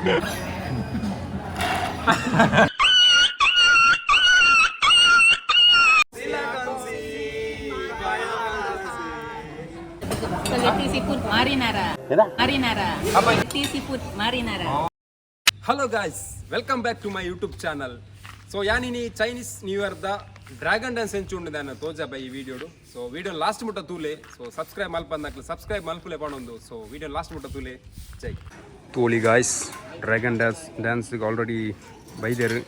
Spaghetti seafood marinara. Marinara. Spaghetti seafood marinara. Hello guys, welcome back to my YouTube channel. So ಯಾನಿನಿ Chinese new year the dragon dance ಎಂಚು ದಾನ ತೋಜಾ ಬೈ ಈ ವಿಡಿಯೋಡು. ಸೊ video last ಮುಟ್ಟ ತೂಲೆ. ಸೊ subscribe ಮಲ್ಪಂದಾಕ್ಲೆ subscribe ಮಲ್ಪುಲೆ ಪಣೊಂದು. ಸೊ video last ಮುಟ್ಟ ತೂಲೆ. ಜೈ ತೋಳಿ guys, dragon dance dance already ಬೈದೇರು.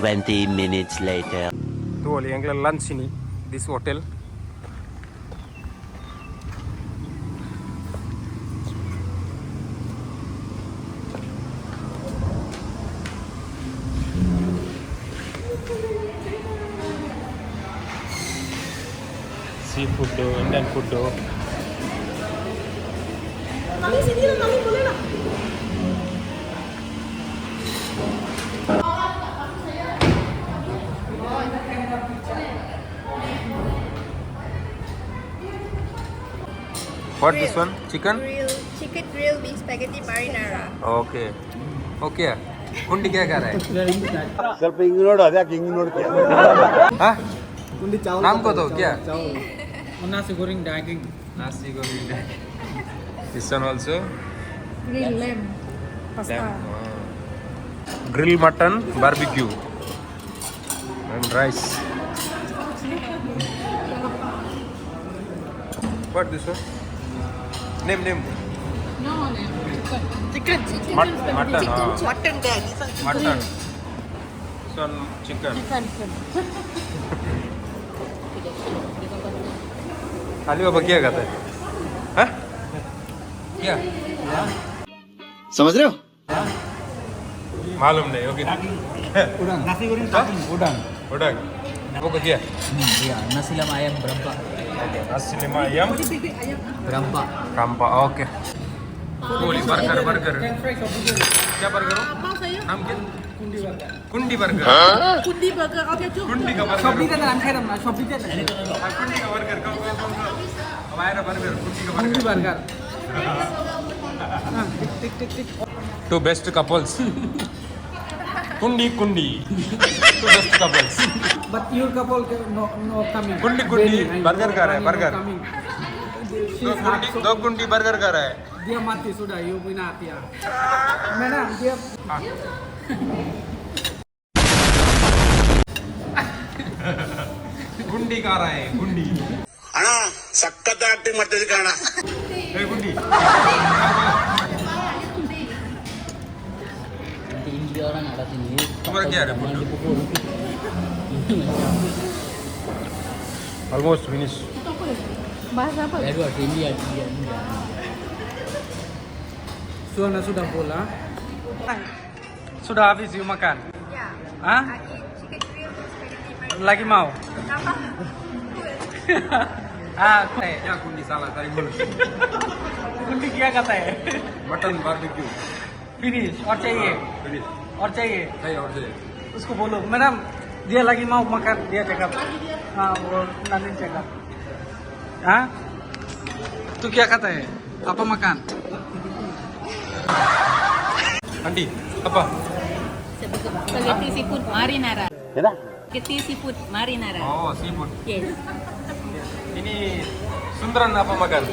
20 minutes later. ತೋಲಿ ಎಂಗ್ಲ lunch ಇನಿ this hotel. Sea food, Indian food. Mami sini lah, mami boleh lah. What this one? Chicken? Grill, chicken grill with spaghetti marinara. Okay. Okay, ಕುಂಡಿ क्या खा रहा है? ಸ್ವಲ್ಪ ಹಿಂಗ್ ನೋಡು, ಅದ್ಯಾಕೆ ಹಿಂಗ್ ನೋಡ್ತೀಯ? हाँ? नाम को तो क्या? Nasi goreng daging. Nasi goreng daging. This one also? Grill lamb. Pasta. Grill mutton barbecue and rice. What this one? Name, name. No, chicken. Chicken. Mutton. Mutton there. This one Mutton. This one chicken. Chicken. Ali बाबा क्या खाता है? हाँ? क्या? ಸಮಜ್ ರೇ? मालूम नहीं, okay. Udang. Nasi goreng daging. Udang. Udang. वो क्या? Ya, nasi lemak ayam berempah. Okay, nasi lemak ayam Berempah. Rampa, okay. ಕೋಳಿ ಬರ್ಗರ್, ಬರ್ಗರ್. क्या बर्गर हो? नाम क्या? कुंडी burger. Kundi burger. Okay, jom. कुंडी का बर्गर। সবজি দেন আমি খাইলাম না, সবজি দেন। हाँ, कुंडी का बर्गर। कम कम कम कम, हमारा बर्गर, कुंडी का কুন্ডি burger. Burger. Tick tick tick. Two best couples. Kundi Kundi, two best couples. But your couple no no coming. कुंडी कुंडी, burger खा रहा है, burger. Coming. दो कुंडी, दो कुंडी बर्गर खा रहा है। Dia mati sudah, you punya hati ya. Mana dia? ಗುಂಡಿ ಖಾ रहा है ಗುಂಡಿ. ಅಣ್ಣ, ಸಖತ್ ಆಕ್ಟಿಂಗ್ ಮಾಡ್ತಿದ್ದೆ ಕಣ. ಏ ಗುಂಡಿ. Nanti India orang nak datang ni. तुम्हारा क्या है food? Almost finish. Bahasa apa? Edward, India, India, India. Sudah sudah bola. Sudah habis you makan? Ya. Hah? I eat chicken grill spaghetti marinara. Lagi mau? Apa? Ah, क्या कुंडी साला सारी बोल। कुंडी क्या खाता है? Mutton barbecue. फिनिश और चाहिए? फिनिश। और चाहिए? चाहिए, और चाहिए। उसको बोलो madam, dia lagi mau makan, dia cakap. हाँ, वो नानी cakap. हाँ, तू क्या खाता है? apa makan? Aunty ಅಪ್ಪ. Spaghetti seafood marinara. ಏನ? Spaghetti seafood marinara. O, sea food. Yes. ಇನಿ ಸುಂದರನ್ ಅಪ್ಪ ಮಗನ್.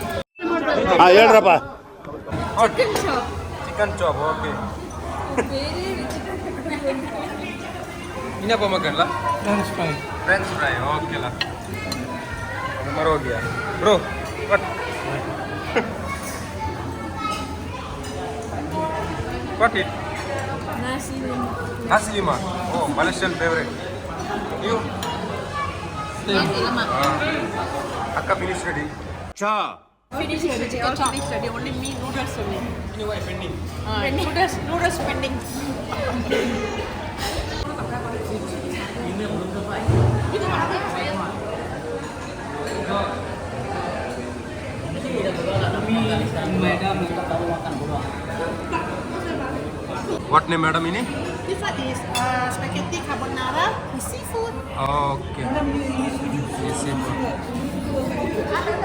ಹಾ, ಹೇಳ್ರಪ್ಪ. Chicken chop. Chicken chop, okay. ಇನ್ನಪ್ಪ ಮಗನ್ ಲಾ? French fry. French fry, okay lah. Number हो गया bro. What what it? Nasi lemak. Nasi lemak. Oh, Malaysian favorite. You? Nasi lemak. ಅಕ್ಕ finish ready. Finish already. All finish already. Only me noodles only. Anyway, pending. Noodles, noodles pending. Madam. What name, madam, ini? This one is spaghetti carbonara with seafood. Okay,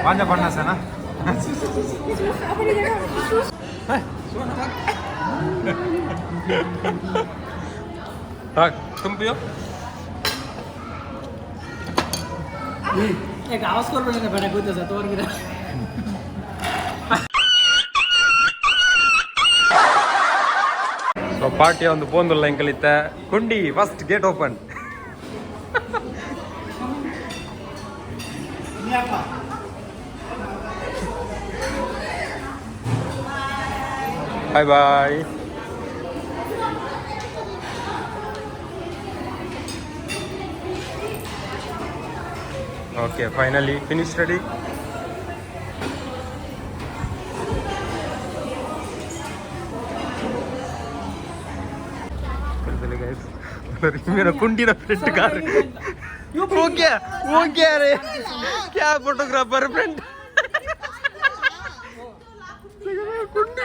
ವಾಂಜ ಬಣ್ಣ ಸನ. Apa dia cakap? हाँ, तुम पियो। এক আওয়াজ করবে না বেটা, কইতেছে তোমার কিনা। ಸೊ ಪಾರ್ಟಿ ಒಂದು ಪೋಂದುಲ್ಲ ಎಂಕಲಿತ್ತ. ಕುಂಡಿ first gate open. Bye bye. Okay, finally finish ready. मेरा कुंडी ना फ्रेंड कार, वो क्या, वो क्या रे, क्या फोटोग्राफर फ्रेंड कुंडी।